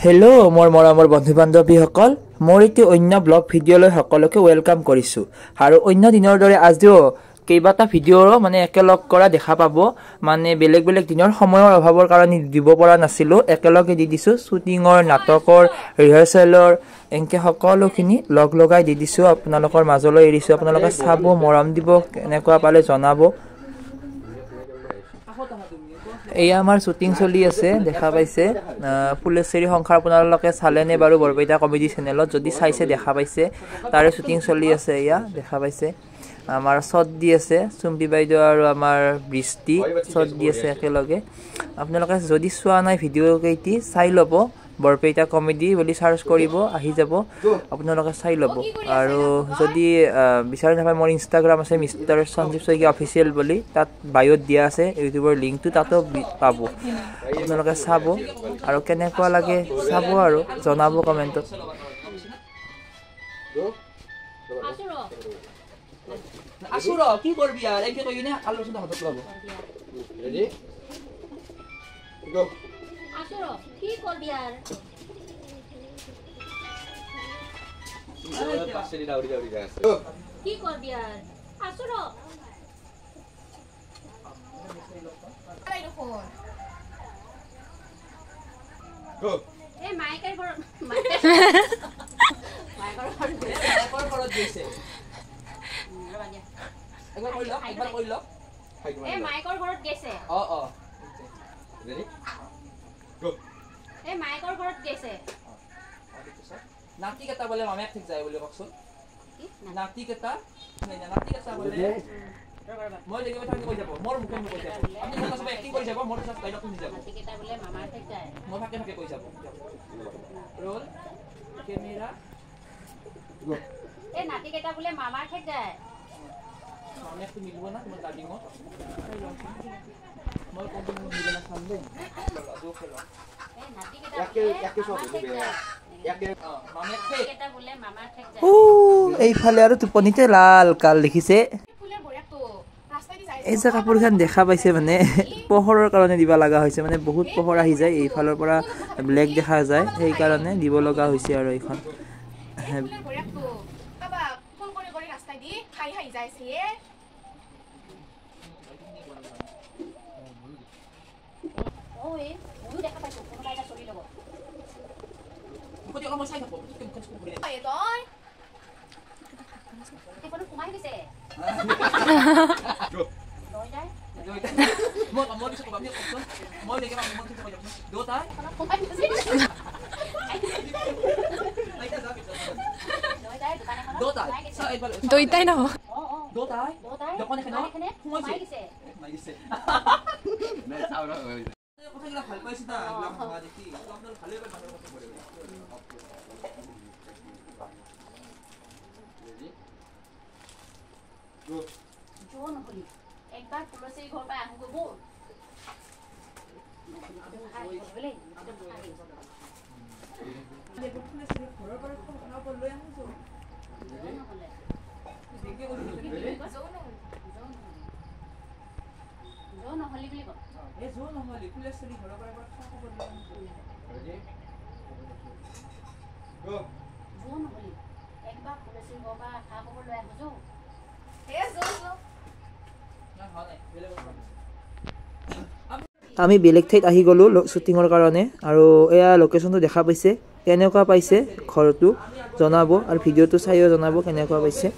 Hello' মোৰ মৰমৰ বন্ধু বান্ধৱীসকল, মোৰ এটি অন্য ব্লগ ভিডিঅ'লৈ সকলোকে welcome কৰিছোঁ। আৰু অন্য দিনৰ দৰে আজিও কেইবাটা ভিডিঅ' মানে একেলগ কৰা দেখা পাব। মানে বেলেগ বেলেগ দিনৰ সময়ৰ অভাৱৰ কাৰণে দিব পৰা নাছিলোঁ, একেলগে দি দিছোঁ। শ্বুটিঙৰ, নাটকৰ, ৰিহাৰ্চেলৰ এনেকৈ সকলোখিনি লগ লগাই দি দিছোঁ, আপোনালোকৰ মাজলৈ এৰিছোঁ। আপোনালোকে চাব, মৰম দিব, কেনেকুৱা পালে জনাব। এয়া আমাৰ শ্বুটিং চলি আছে, দেখা পাইছে। ফুলেশ্বৰী সংসাৰ আপোনালোকে চালেনে বাৰু বৰপেটা কমেডি চেনেলত? যদি চাইছে দেখা পাইছে, তাৰে শ্বুটিং চলি আছে। এয়া দেখা পাইছে, আমাৰ শ্বট দি আছে চুম্পী বাইদেউ আৰু আমাৰ বৃষ্টি শ্বট দি আছে একেলগে। আপোনালোকে যদি চোৱা নাই ভিডিঅ' কেইটি চাই ল'ব, বৰপেটা কমেডি বুলি চাৰ্চ কৰিব, আহি যাব, আপোনালোকে চাই ল'ব। আৰু যদি বিচাৰি নাপায়, মোৰ ইনষ্টাগ্ৰাম আছে মিষ্টাৰ সঞ্জীৱ শইকীয়া অফিচিয়েল বুলি, তাত বায়'ত দিয়া আছে ইউটিউবৰ লিংকটো, তাতো পাব, আপোনালোকে চাব। আৰু কেনেকুৱা লাগে চাব আৰু জনাব কমেণ্টত। নাতি কেইটা বোলে মামেক ঠিক যায় বুলি কওকচোন। নাতি কেইটা নাতি কেইটা বোলে মই দেখিব থাকি কৈ যাব, মোৰ মুখে কৈ যাব, আপুনি চবে এক্টিং কৰি যাব, মোৰ পিছত ডাইলগ শুনি যাব। মই ফাকে ফাকে কৈ যাব। Roll camera. এই নাতি কেইটা বোলে মামাৰ ঠেক যায়। মামেকটো মিলিব না তোমাৰ ডাবিঙত? মই কোনটো মিলিব না চাম দেই। এইফালে আৰু টোপনিতে লাল কাল দেখিছে। এই যে কাপোৰখন দেখা পাইছে, মানে পোহৰৰ কাৰণে দিব লগা হৈছে, মানে বহুত পোহৰ আহি যায় এইফালৰ পৰা, ব্লেক দেখা যায়, সেইকাৰণে দিব লগা হৈছে। আৰু এইখন দৈতাই নহ একবাৰ ফুলশ্ৰী ঘৰৰ পৰা আহোঁগৈ ব'ল। একবাৰ ফুলশ্ৰী ঘৰৰ পৰা খা খবৰ লৈ আহোঁ। আমি বেলেগ ঠাইত আহি গ'লোঁ শ্বুটিঙৰ কাৰণে। আৰু এয়া লোকেশ্যনটো দেখা পাইছে, কেনেকুৱা পাইছে ঘৰটো জনাব, আৰু ভিডিঅ'টো চাইও জনাব কেনেকুৱা পাইছে।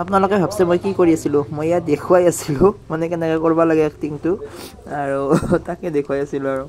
আপোনালোকে ভাবছে মই কি কৰি আছিলোঁ, মই ইয়াত দেখুৱাই আছিলোঁ মানে কেনেকৈ কৰিব লাগে এক্টিংটো, আৰু তাকে দেখুৱাই আছিলোঁ। আৰু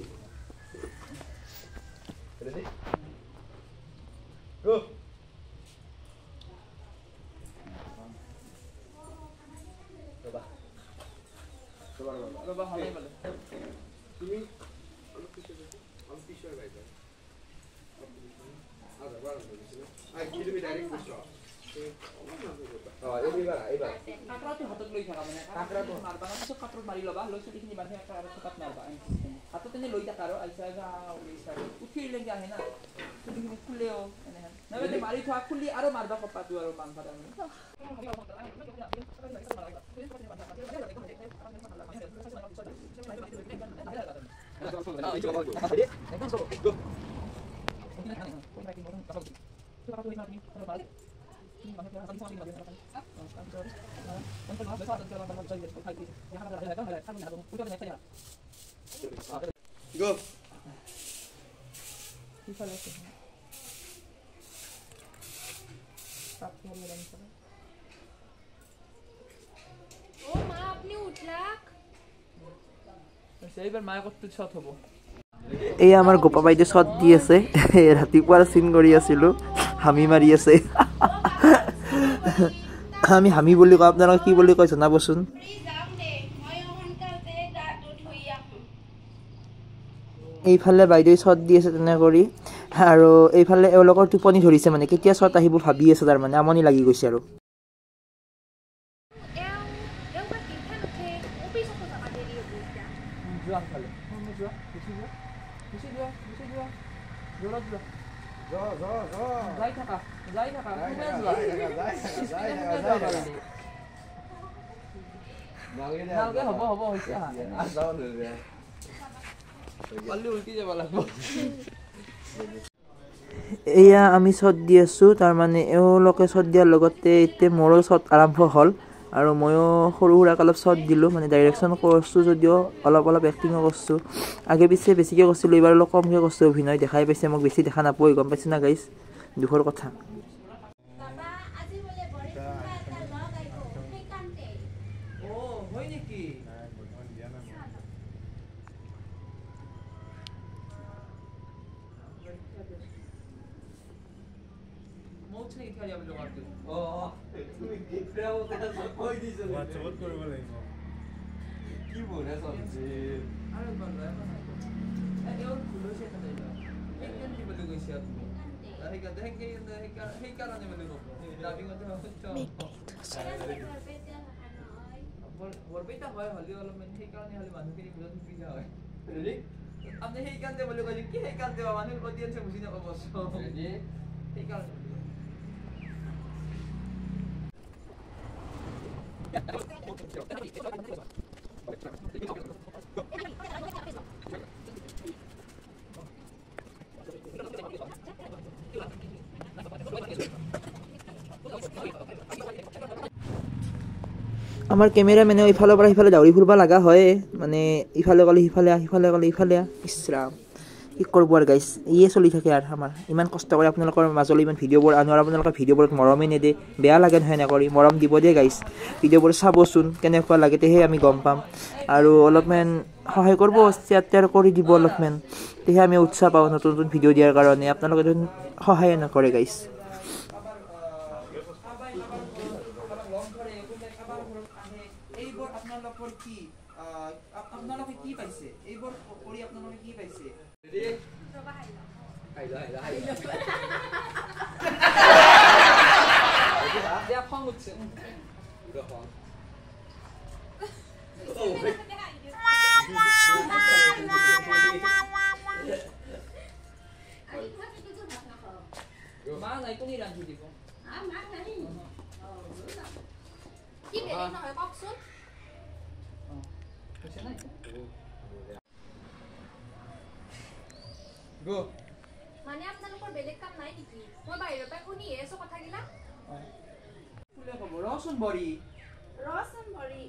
Go. ও মা আপনি উঠলাক এইবাৰ মায়ে কত শট হ'ব। এই আমাৰ গোপা বাইদেউ শট দি আছে, ৰাতিপুৱাৰ চিন কৰি আছিলোঁ, হামি মাৰি আছে। আমি হামি বুলি কওঁ, আপোনালোকে কি বুলি কয় জনাবচোন। এইফালে বাইদেউ শ্বট দি আছে তেনে কৰি, আৰু এইফালে এওঁলোকৰ টোপনি ধৰিছে, মানে কেতিয়া শ্বট আহিব ভাবি আছে, তাৰমানে আমনি লাগি গৈছে। আৰু এয়া আমি শ্বট দি আছোঁ, তাৰমানে এওঁলোকে শ্বট দিয়াৰ লগতে এতিয়া মোৰো শ্বট আৰম্ভ হ'ল, আৰু ময়ো সৰু সুৰাকৈ অলপ শ্বট দিলোঁ, মানে ডাইৰেকশ্যন কৰিছোঁ যদিও অলপ অলপ এক্টিঙো কৰিছোঁ। আগে পিছে বেছিকৈ কৰিছিলোঁ, এইবাৰ অলপ কমকৈ কৰিছোঁ অভিনয়। দেখাই পাইছে মোক, বেছি দেখা নাপায়, গম পাইছে না গাইজ, দুখৰ কথা। আমাৰ কেমেৰামেনে ইফালৰ পৰা সিফালে দাউৰি ফুৰিব লগা হয়, মানে ইফালে গ'লে সিফালে, সিফালে গ'লে ইফালে। ইছৰাম কি কৰিব আৰু গাইজ, ইয়ে চলি থাকে আৰু আমাৰ। ইমান কষ্ট কৰি আপোনালোকৰ মাজলৈ ইমান ভিডিঅ'বোৰ আনো, আৰু আপোনালোকৰ ভিডিঅ'বোৰত মৰমেই নেদে, বেয়া লাগে নহয় নকৰি, মৰম দিব দেই গাইজ। ভিডিঅ'বোৰ চাবচোন কেনেকুৱা লাগে, তেহে আমি গম পাম। আৰু অলপমান সহায় কৰিব, শ্বেয়াৰ টেয়াৰ কৰি দিব অলপমান, তেহে আমি উৎসাহ পাওঁ নতুন নতুন ভিডিঅ' দিয়াৰ কাৰণে। আপোনালোকে দেখোন সহায়ে নকৰে গাইজ। মা নাই, কোনে ৰান্ধি দিব? কি বেলেগ নহয়, কওকচোন। মানে আপোনালোকৰ বেলেগ কাম নাই নেকি? মই বাহিৰৰ পৰা শুনিহে আছো কথাগিলা। ৰচোন বৰি, ৰচোন বৰি।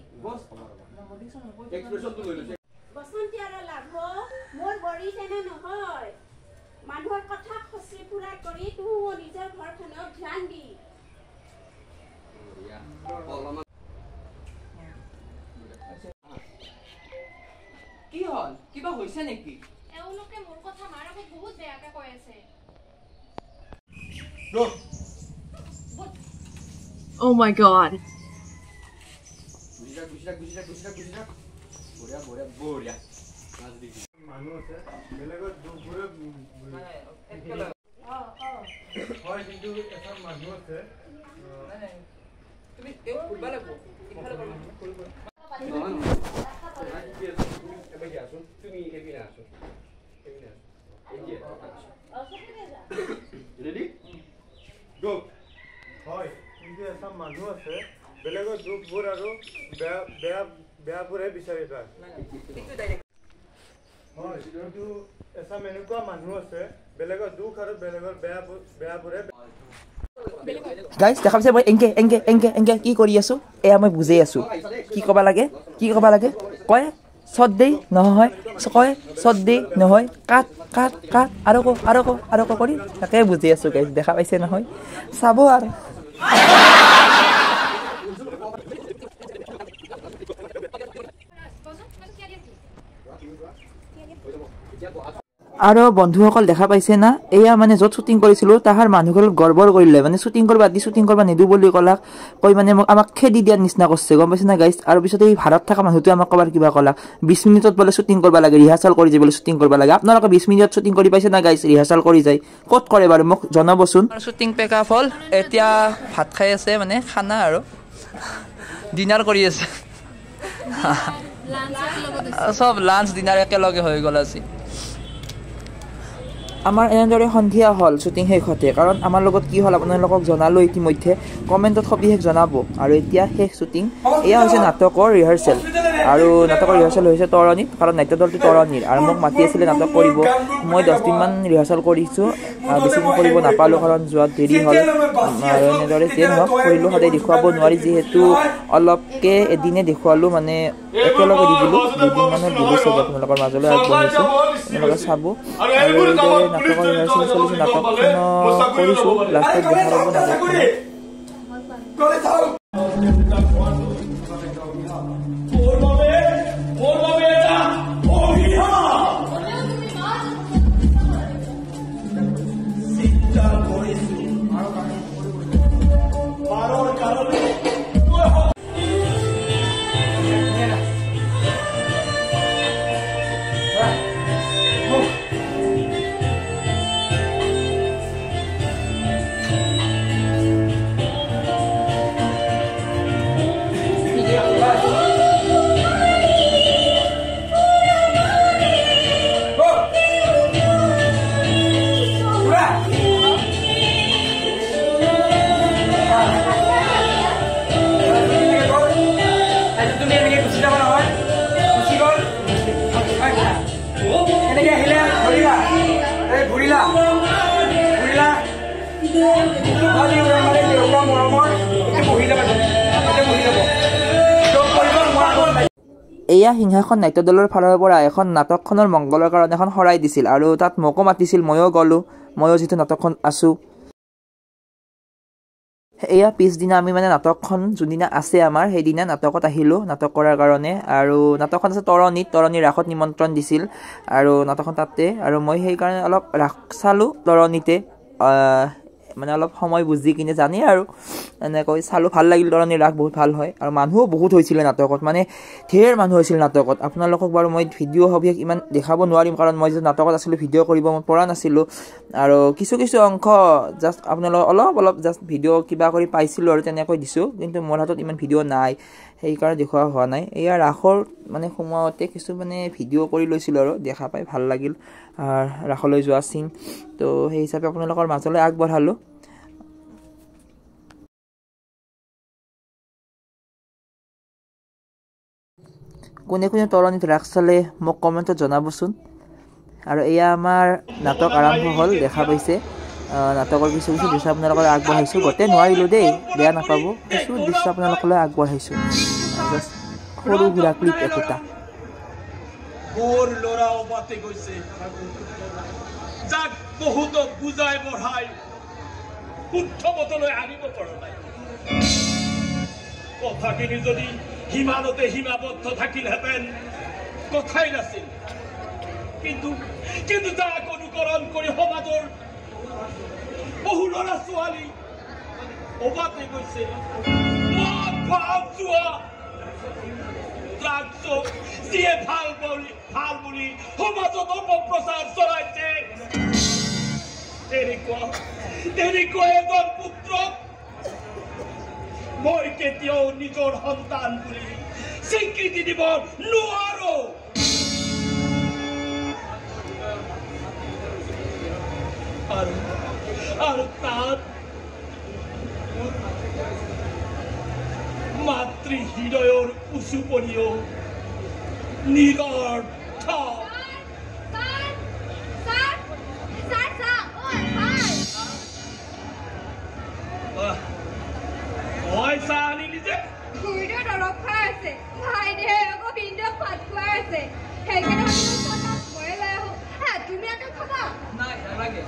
এক্সপ্ৰেছনটো লৈ লৈছে। বসন্তী আৰু লাভ মোৰ বৰি তেনে নহয়। মানুহৰ কথা খচি ফুৰা কৰি তুমিও নিজৰ ঘৰখনক ধ্যান দি। কি হ'ল, কিবা হৈছে নেকি? এওঁলোকে মোৰ কথা মাৰ আগত বহুত বেয়াকে কৈ আছে। Oh my god. মানুহ আছে বেলেগত দুখবোৰে হয়, কিন্তু এচাম মানুহ আছে। তুমি ঘূৰিব লাগিব। হয়, কিন্তু এচাম মানুহ আছে বেলেগৰ দুখবোৰ আৰু বেয়া বেয়া বেয়াবোৰহে বিচাৰি পায়। হয়, কিন্তু এচাম এনেকুৱা মানুহ আছে বেলেগৰ দুখ আৰু বেলেগৰ বেয়া বেয়াবোৰহে। গাইজ, দেখা পাইছে মই এংকে এংকে এংকে এংকে কি কৰি আছোঁ? এয়া মই বুজাই আছোঁ কি ক'ব লাগে, কি ক'ব লাগে। কয় চত দেই নহয়, কয় চত দেই নহয়, কাট কাট কাট, আৰু ক, আৰু ক, আৰু ক কৰি তাকে বুজি আছোঁ। গাইজ, দেখা পাইছে নহয়? চাব আৰু। আৰু বন্ধুসকল, দেখা পাইছে না, এয়া মানে য'ত শ্বুটিং কৰিছিলোঁ তাহাৰ মানুহঘৰত গড়বড় কৰিলে। মানে শ্বুটিং কৰিব দি শ্বুটিং কৰিব নিদো বুলি ক'লাক, কৈ মানে মোক আমাক খেদি দিয়াৰ নিচিনা কৰিছে, গম পাইছে না গাইজ? আৰু পিছত এই ভাড়াত থকা মানুহটোৱে আমাক ক'বাৰ কিবা ক'লাক, 20 মিনিটত বোলে শ্বুটিং কৰিব লাগে, ৰিহাৰ্চেল কৰি যাবলৈ শ্বুটিং কৰিব লাগে। আপোনালোকে 20 মিনিটত শ্বুটিং কৰি পাইছে না গাইজ? ৰিহাৰ্চেল কৰি যায় ক'ত কৰে বাৰু, মোক জনাবচোন। শ্বুটিং পেক আপ হ'ল, এতিয়া ভাত খাই আছে, মানে খানা আৰু ডিনাৰ কৰি আছে। চব লাঞ্চ ডিনাৰ একেলগে হৈ গ'ল আজি আমাৰ। এনেদৰে সন্ধিয়া হ'ল শ্বুটিং শেষ হওঁতে। কাৰণ আমাৰ লগত কি হ'ল আপোনালোকক জনালোঁ ইতিমধ্যে, কমেণ্টত সবিশেষ জনাব। আৰু এতিয়া শেষ শ্বুটিং। এয়া হৈছে নাটকৰ ৰিহাৰ্চেল, আৰু নাটকৰ ৰিহাৰ্চেল হৈছে তৰণিত, কাৰণ নাট্যদলটো তৰণিৰ। আৰু মোক মাতি আছিলে নাটক কৰিব। মই 10 দিনমান ৰিহাৰ্চেল কৰিছোঁ, বেছি দিন কৰিব নাপালোঁ কাৰণ যোৱাত দেৰি হ'ল। আৰু এনেদৰে যিয়ে নহওক কৰিলোঁ, সদায় দেখুৱাব নোৱাৰি যিহেতু, অলপকৈ এদিনে দেখুৱালোঁ, মানে একেলগে দি দিলোঁ, দুদিনমানত দিলোঁ চব আপোনালোকৰ মাজলৈ আগবঢ়াইছোঁ, আপোনালোকে চাব। আৰু এইদৰে নাটকৰ ৰিহাৰ্চেল চলিছে, নাটকখনো কৰিছোঁ, লাষ্টত দেখা পাব নাটকখনত। এয়া সিংহাসন নাট্যদলৰ ফালৰ পৰা এখন নাটকখনৰ মংগলৰ কাৰণে এখন শৰাই দিছিল, আৰু তাত মোকো মাতিছিল, ময়ো গ'লোঁ, ময়ো যিটো নাটকখন আছোঁ। এয়া পিছদিনা আমি মানে নাটকখন যোনদিনা আছে আমাৰ, সেইদিনা নাটকত আহিলোঁ নাটক কৰাৰ কাৰণে। আৰু নাটকখন আছে তৰণিত, তৰণি ৰাসত নিমন্ত্ৰণ দিছিল, আৰু নাটকখন তাতে। আৰু মই সেইকাৰণে অলপ ৰাস চালোঁ তৰণিতে। মানে অলপ সময় বুজি কিনে জানেই আৰু এনেকৈ চালোঁ, ভাল লাগিল। তৰণীৰ ৰাস বহুত ভাল হয় আৰু মানুহো বহুত হৈছিলে নাটকত, মানে ঢেৰ মানুহ হৈছিল নাটকত। আপোনালোকক বাৰু মই ভিডিঅ' সবিশেষ ইমান দেখাব নোৱাৰিম, কাৰণ মই যে নাটকত আছিলোঁ ভিডিঅ' কৰিব মই পৰা নাছিলোঁ। আৰু কিছু কিছু অংশ জাষ্ট আপোনালোকক অলপ অলপ জাষ্ট ভিডিঅ' কিবা কৰি পাইছিলোঁ আৰু তেনেকৈ দিছোঁ, কিন্তু মোৰ হাতত ইমান ভিডিঅ' নাই, সেইকাৰণে দেখুওৱা হোৱা নাই। এয়া ৰাসৰ মানে সোমোৱাতে কিছু মানে ভিডিঅ' কৰি লৈছিলোঁ আৰু দেখা পাই ভাল লাগিল ৰাসলৈ যোৱা চিন। তো সেই হিচাপে আপোনালোকৰ মাজলৈ আগবঢ়ালোঁ। কোনে কোনে তৰণীত ৰাস চালে মোক কমেণ্টত জনাবচোন। আৰু এয়া আমাৰ নাটক আৰম্ভ হ'ল, দেখা পাইছে নাটকৰ কিছু কিছু দৃশ্য আপোনালোকৰ আগবঢ়াইছোঁ। গোটেই নোৱাৰিলোঁ দেই, বেয়া নাপাব, কিছু দৃশ্য আপোনালোকলৈ আগবঢ়াইছোঁ, জাষ্ট সৰু সুৰা ক্লিপ একোটা। মোৰ ল'ৰা অবাতে গৈছে, যাক বহুত বুজাই বঢ়াই শুদ্ধ মতলৈ আনিব পৰা নাই। কথাখিনি যদি সীমানতে সীমাবদ্ধ থাকিলহেঁতেন কথাই নাছিল, কিন্তু কিন্তু যাক অনুকৰণ কৰি সমাজৰ বহু ল'ৰা ছোৱালী অবাতে গৈছে, মদ ভাৱ যোৱা ড্ৰাগছক যিয়ে ভাল বুলি সমাজত অপপ্ৰচাৰ চলাইছে, তেনেকুৱা এজন পুত্ৰক মই কেতিয়াও নিজৰ সন্তান বুলি স্বীকৃতি দিব নোৱাৰো। আৰু আৰু তাত মাতৃ হৃদয়ৰ উচুপনিও নিৰৰ্থ। মই চাহ আনিলি যে? খুৰীদেউ দৰৱ খাই আছে, ভাইদেউ আকৌ ভিনদেউক ভাত খুৱাই আছে, সেইকাৰণে ময়ে লৈ আহোঁ। তুমি আকৌ খাবা? নাই নালাগে।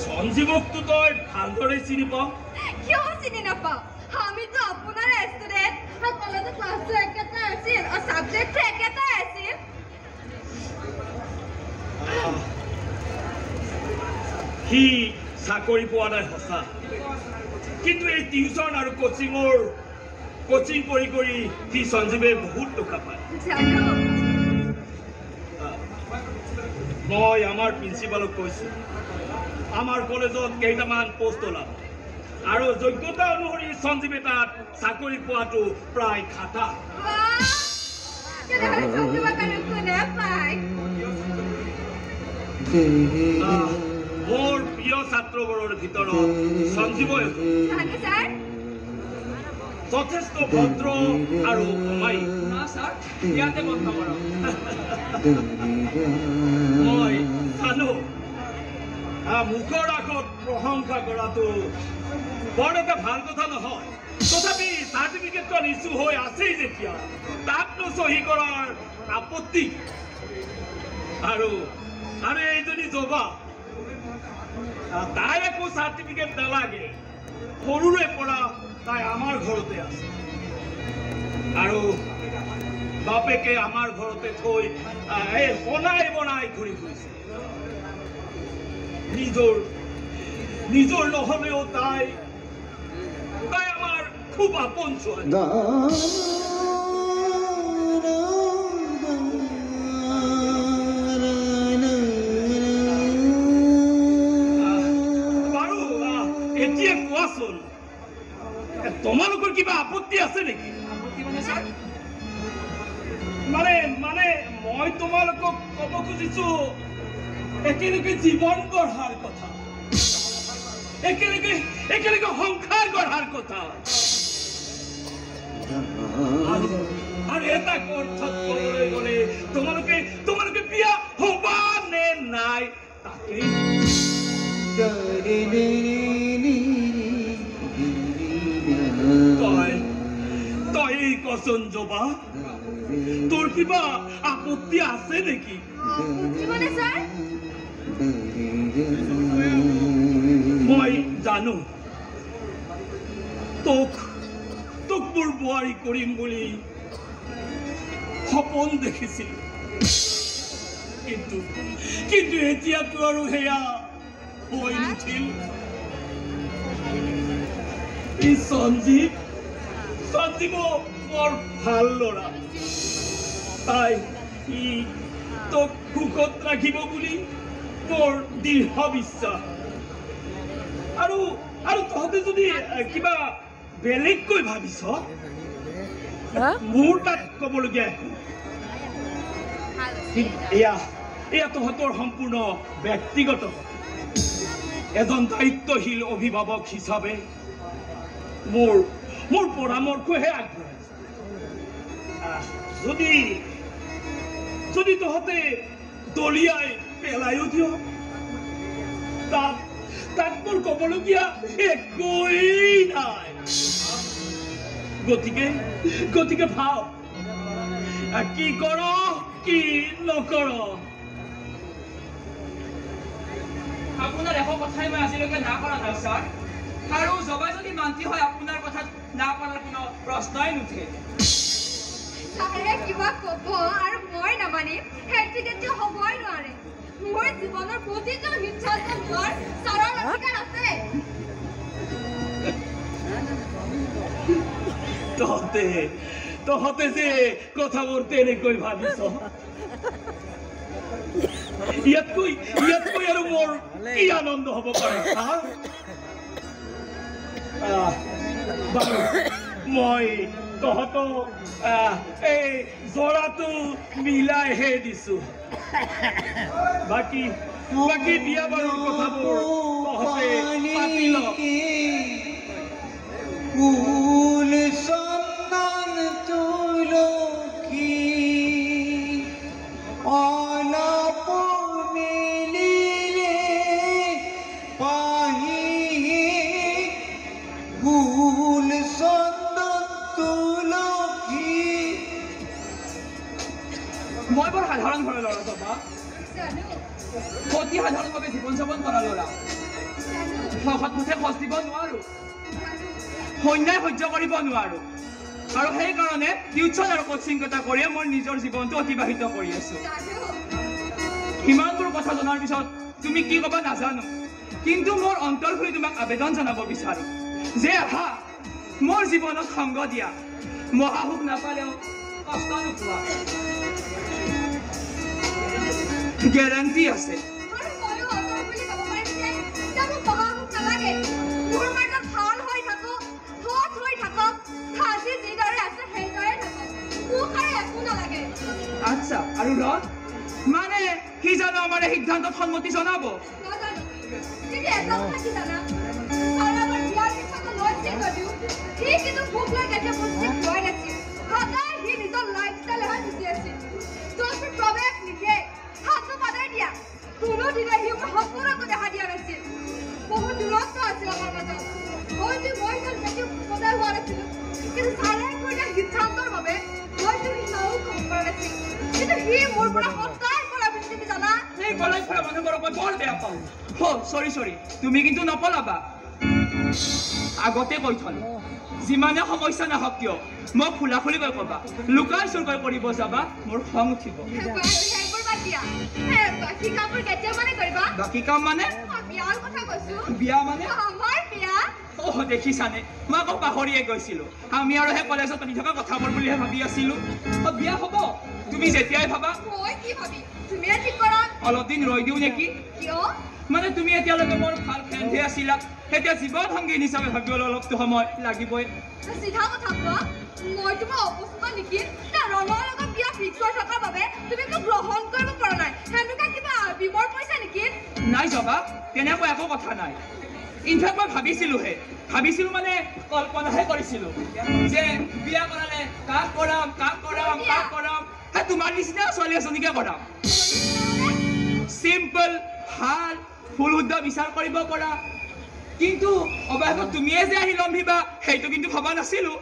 সঞ্জীৱকতো তই ভালদৰে চিনি পাওঁ? কিয় চিনি নাপাওঁ, আমিতো আপোনাৰ ষ্টুডেণ্ট, কলেজত ক্লাছটো একেটাই আছিল আৰু ছাবজেক্টটো একেটাই আছিল। সি চাকৰি পোৱা নাই সঁচা, কিন্তু এই টিউচন আৰু কোচিং কৰি কৰি সি সঞ্জীৱে বহুত টকা পায়। মই আমাৰ প্ৰিন্সিপালক কৈছোঁ আমাৰ কলেজত কেইটামান পোষ্ট ওলাব আৰু যোগ্যতা অনুসৰি সঞ্জীৱে তাত চাকৰি পোৱাটো প্ৰায় খাটা। মোৰ প্ৰিয় ছাত্ৰবোৰৰ ভিতৰত সঞ্জীৱ যথেষ্ট ভদ্ৰ আৰু অমায়িক। মই জানো মুখৰ আগত প্ৰশংসা কৰাটো বৰ এটা ভাল কথা নহয়, তথাপি চাৰ্টিফিকেটখন ইছ্যু হৈ আছেই যেতিয়া তাকনো চহী কৰাৰ আপত্তি। আৰু আৰু এইজনী জবা, তাই একো চাৰ্টিফিকেট নালাগে, সৰুৰে পৰা তাই আমাৰ ঘৰতে আছে আৰু বাপেকে আমাৰ ঘৰতে থৈ এই বনাই বনাই ঘূৰি ফুৰিছে। নিজৰ নিজৰ নহলেও তাই তাই আমাৰ খুব আপোন ছোৱালী। বাৰু এতিয়া কোৱাচোন, তোমালোকৰ কিবা আপত্তি আছে নেকি? মানে মানে মই তোমালোকক ক'ব খুজিছো একেলগে জীৱন গঢ়াৰ কথা, একেলগে একেলগে সংসাৰ গঢ়াৰ কথা। আৰু এটা অৰ্থত ক'বলৈ গ'লে তোমালোকে তোমালোকে বিয়া হ'বা নে নাই তাকেই। তই তই কচোন জবা, তোৰ কিবা আপত্তি আছে নেকি? মই জানো তোক তোক মোৰ বোৱাৰী কৰিম বুলি সপোন দেখিছিলোঁ, কিন্তু কিন্তু এতিয়াতো আৰু সেয়া হৈ নুঠিল। এই সঞ্জীৱ, সঞ্জীৱ বৰ ভাল ল'ৰা, তাই ই তোক সুখত ৰাখিব বুলি মোৰ দৃঢ় বিশ্বাস। আৰু আৰু তহঁতে যদি কিবা বেলেগকৈ ভাবিছ, মোৰ তাত ক'বলগীয়া একো। এয়া এয়া তহঁতৰ সম্পূৰ্ণ ব্যক্তিগত কথা। এজন দায়িত্বশীল অভিভাৱক হিচাপে মোৰ মোৰ পৰামৰ্শহে আগবঢ়াইছে। যদি যদি তহঁতে দলিয়াই পেলাইও দিয়, তাত তাত মোৰ ক'বলগীয়া একোৱেই নাই। গতিকে গতিকে ভাব কি কৰ কি নকৰ। আপোনাৰ একো কথাই মই আজিলৈকে না কৰা নাই ছাৰ, আৰু জবাই যদি মান্তি হয় আপোনাৰ কথাত না কৰাৰ কোনো প্ৰশ্নই নুঠে। ছাৰে কিবা ক'ব আৰু মই নামানিম সেইটো কেতিয়াও হ'বই নোৱাৰে। মোৰ জীৱনৰ প্ৰতিটো সিদ্ধান্ত লোৱাৰ ছাৰৰ অধিকাৰ আছে। তহঁতে তহঁতে যে কথাবোৰ তেনেকৈ ভাবিছ, ইয়াতকৈ ইয়াতকৈ আৰু মোৰ কি আনন্দ হ'ব পাৰে? বাৰু মই তহঁতক এই জৰাটো মিলাইহে দিছো, বাকী বাকী বিয়া বাৰুৰ কথাবোৰ তহঁতে পাতি ল। ফুল চন্দন তুলসী অলপ মেলিলে পাহি, ফুল চন্দন তুলসী। মই বৰ সাধাৰণ ঘৰৰ ল'ৰা জবা, অতি সাধাৰণভাৱে জীৱন যাপন কৰা ল'ৰা। সৎ পথে খোজ দিব নোৱাৰো, অন্যায় সহ্য কৰিব নোৱাৰো, আৰু সেইকাৰণে টিউচন আৰু কোচিং এটা কৰিয়ে মোৰ নিজৰ জীৱনটো অতিবাহিত কৰি আছো। ইমানবোৰ কথা জনাৰ পিছত তুমি কি ক'বা নাজানো, কিন্তু মোৰ অন্তৰ খুলি তোমাক আবেদন জনাব বিচাৰো যে আহা মোৰ জীৱনত সংগ দিয়া, মহাসুখ নাপালেও কষ্ট নোপোৱা, গেৰাণ্টি আছে। আচ্ছা, আৰু ৰন মানে সি জানো আমাৰ এই সিদ্ধান্তত সন্মতি জনাব? সিদ্ধান্তৰ বাবে হয়তো সি নাও ক'ব পৰা নাছিল, কিন্তু সি মোৰ পৰা সদায় পলাই ফুৰিছিল, তুমি জানা? সেই পলাই ফুৰা মানুহবোৰক মই বৰ বেয়া পাওঁ। চৰি চৰি, তুমি কিন্তু নপলাবা, আগতে কৈ থলো। যিমানে সমস্যা নাহক কিয় মোক খোলা খুলিকৈ ক'বা, লুকাই চুৰকৈ কৰিব যাবা মোৰ খং উঠিব। বাকী কাম মানে বিয়া মানে অ দেখিছানে, মই আকৌ পাহৰিয়ে গৈছিলো। আমি আৰু সেই কলেজত পাতি থকা কথাবোৰ বুলিহে ভাবি আছিলো। বিয়া হ'ব তুমি যেতিয়াই ভাবা। অলপ দিন ৰৈ দিওঁ নেকি? মানে তুমি এতিয়ালৈকে মোৰ ভাল ফ্ৰেণ্ডহে আছিলা, এতিয়া জীৱন সংগী হিচাপে ভাবিবলৈ অলপতো সময় লাগিবই। চিধা কথা কোৱা, মই তোমাৰ অপছন্দ নেকি? না ৰণৰ লগত বিয়া ফিক্স হৈ থকাৰ বাবে তুমি মোক গ্ৰহণ কৰিব পৰা নাই, সেনেকুৱা কিবা বিমৰ পইচা নেকি? নাই জবা, তেনেকুৱা একো কথা নাই। ইনফেক্ট মই ভাবিছিলোহে, ভাবিছিলো মানে কল্পনাহে কৰিছিলো যে বিয়া কৰালে কাক কৰাম কাক কৰাম কাক কৰাম, তোমাৰ নিচিনা ছোৱালী এজনীকে কৰাম, চিম্পল ভাল ফুল শুদ্ধ বিচাৰ কৰিব পৰা। কিন্তু অৱশেষত তুমিয়ে যে আহি লম্ভিবা সেইটো কিন্তু ভবা নাছিলো।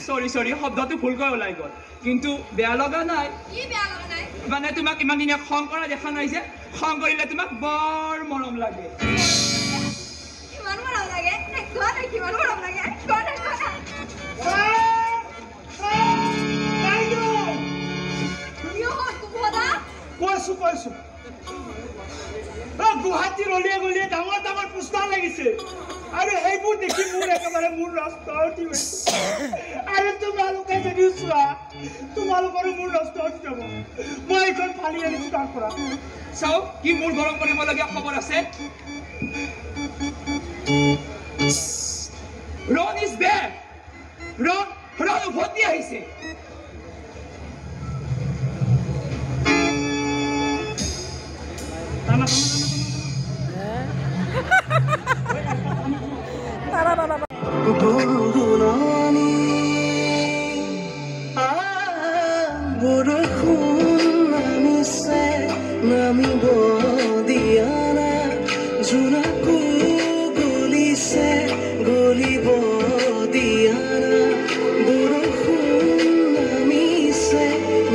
চৰি চৰি, শব্দটো ভুলকৈ ওলাই গ'ল, কিন্তু বেয়া লগা নাই। কি বেয়া লগা নাই? মানে তোমাক ইমান দিনে খং কৰা দেখা নাই যে, খং কৰিলে তোমাক বৰ মৰম লাগে। কিমান মৰম লাগে? কোৱা না, কিমান মৰম লাগে? কোৱা না, কোৱা না। কৈছো কৈছো, গুৱাহাটীৰ অলিয়ে গলিয়ে ডাঙৰ ডাঙৰ পোষ্টাৰ লাগিছে আৰু সেইবোৰ দেখি মোৰ একেবাৰে মোৰ নষ্ট উঠি গৈছে। আৰু তোমালোকে যদি চোৱা, তোমালোকৰো মোৰ নষ্ট উঠি যাব। মই এইখন ফালি আনিছো তাৰ পৰা। চাওক কি মোৰ গৰম কৰিবলগীয়া খবৰ আছে। ৰন is back. ৰন ৰন উভতি আহিছে। বৰষুণ নামিছে, নামিব দিয়া না, জোনাকো গলিছে, গলিব দিয়া না। বৰষুণ নামিছে,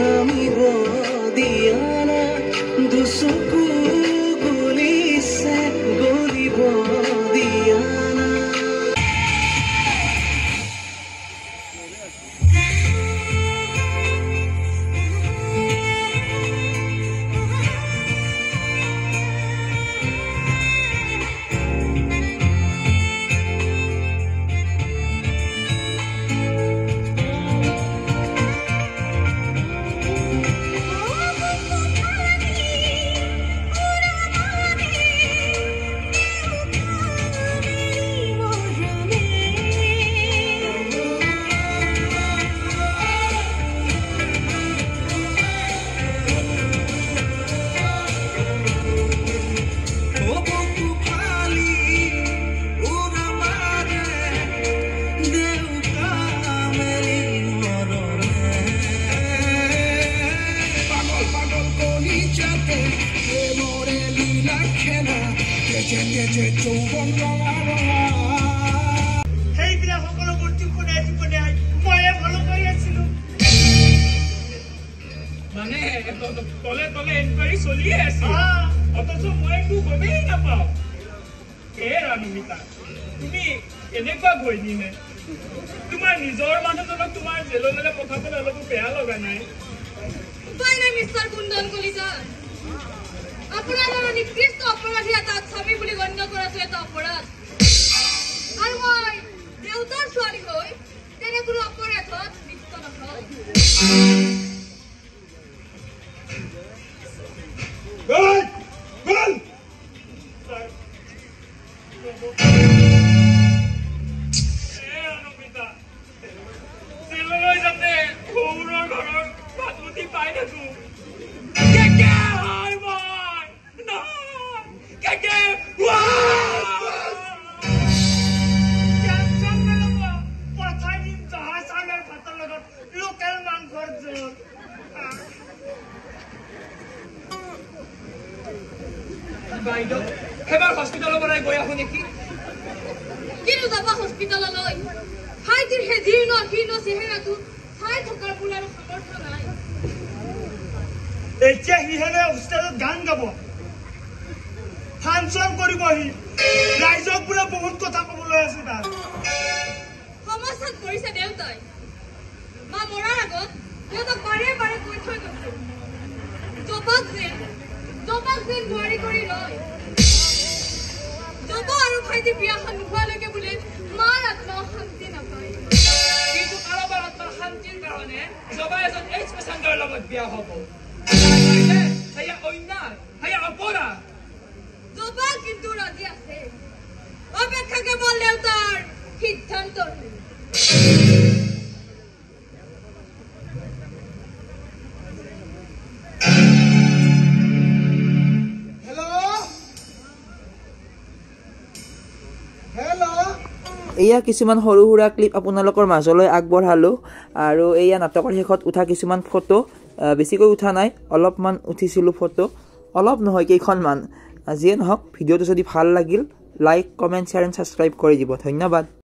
নামিব দিয়া না, দুচকু গলিছে, গলিব দিয়া না। সেইবিলাক সকলোবোৰ টোপনিয়াই টোপনিয়াই ময়ে ফল কৰি আছিলো। মানে তলে তলে এনকুৱাৰী চলিয়ে আছে, অথচ মই একো গমেই নাপাওঁ। হে ৰাণুমিতা, তুমি এনেকুৱা গৈনি নে? তোমাৰ নিজৰ মানুহজনক তোমাৰ জেললৈ পঠাবলৈ অলপো বেয়া লগা নাই? উপায় নাই মিষ্টাৰ কুন্দন কলিতা, আপোনাৰ দৰে নিকৃষ্ট অপৰাধী এটাক স্বামী বুলি গণ্য কৰাটো এটা অপৰাধ। আৰু মই দেউতাৰ ছোৱালী হৈ তেনে কোনো অপৰাধত লিপ্ত নহয়। জেললৈ যাতে সৌৰৰ ঘৰৰ ভাতমুঠি পাই থাকো। পঠাই দিম জহা চাউলৰ ভাতৰ লগত লোকেল মাংসৰ জোল। বাইদেউ, এবাৰ হস্পিটেলৰ পৰাই গৈ আহো নেকি? কিন্তু যাবা হস্পিটেললৈ? ভাইটিৰ সেই জীৰ্ণ শীৰ্ণ চেহেৰাটো চাই থকাৰ মোৰ আৰু সামৰ্থ্য নাই। এতিয়া সিহেনে হোষ্টেলত গান গাব, ফাংচন কৰিব, সি ৰাইজক বোলে বহুত কথা কবলৈ আছে। তাৰ সমস্যাত পৰিছে দেউতাই। মা মৰাৰ আগত দেউতাক বাৰে বাৰে কৈ থৈ গৈছিল, জবাক যেন বোৱাৰী কৰি লয়। জবা আৰু ভাইটিৰ বিয়াখন নোহোৱালৈকে বোলে মাৰ আত্মা শান্তি নাপায়। কিন্তু কাৰোবাৰ আত্মাৰ শান্তিৰ কাৰণে জবা এজন এইডছ পেচেণ্টৰ লগত বিয়া হ'ব, সেয়া অন্যায়, সেয়া অপৰাধ। জবা কিন্তু ৰাজি আছে, অপেক্ষা কেৱল দেউতাৰ সিদ্ধান্তৰ। এয়া কিছুমান সৰু সুৰা ক্লিপ আপোনালোকৰ মাজলৈ আগবঢ়ালোঁ। আৰু এয়া নাটকৰ শেষত উঠা কিছুমান ফটো, বেছিকৈ উঠা নাই, অলপমান উঠিছিলোঁ ফটো, অলপ নহয় কেইখনমান। যিয়ে নহওক, ভিডিঅ'টো যদি ভাল লাগিল like, comment, share and subscribe কৰি দিব। ধন্যবাদ।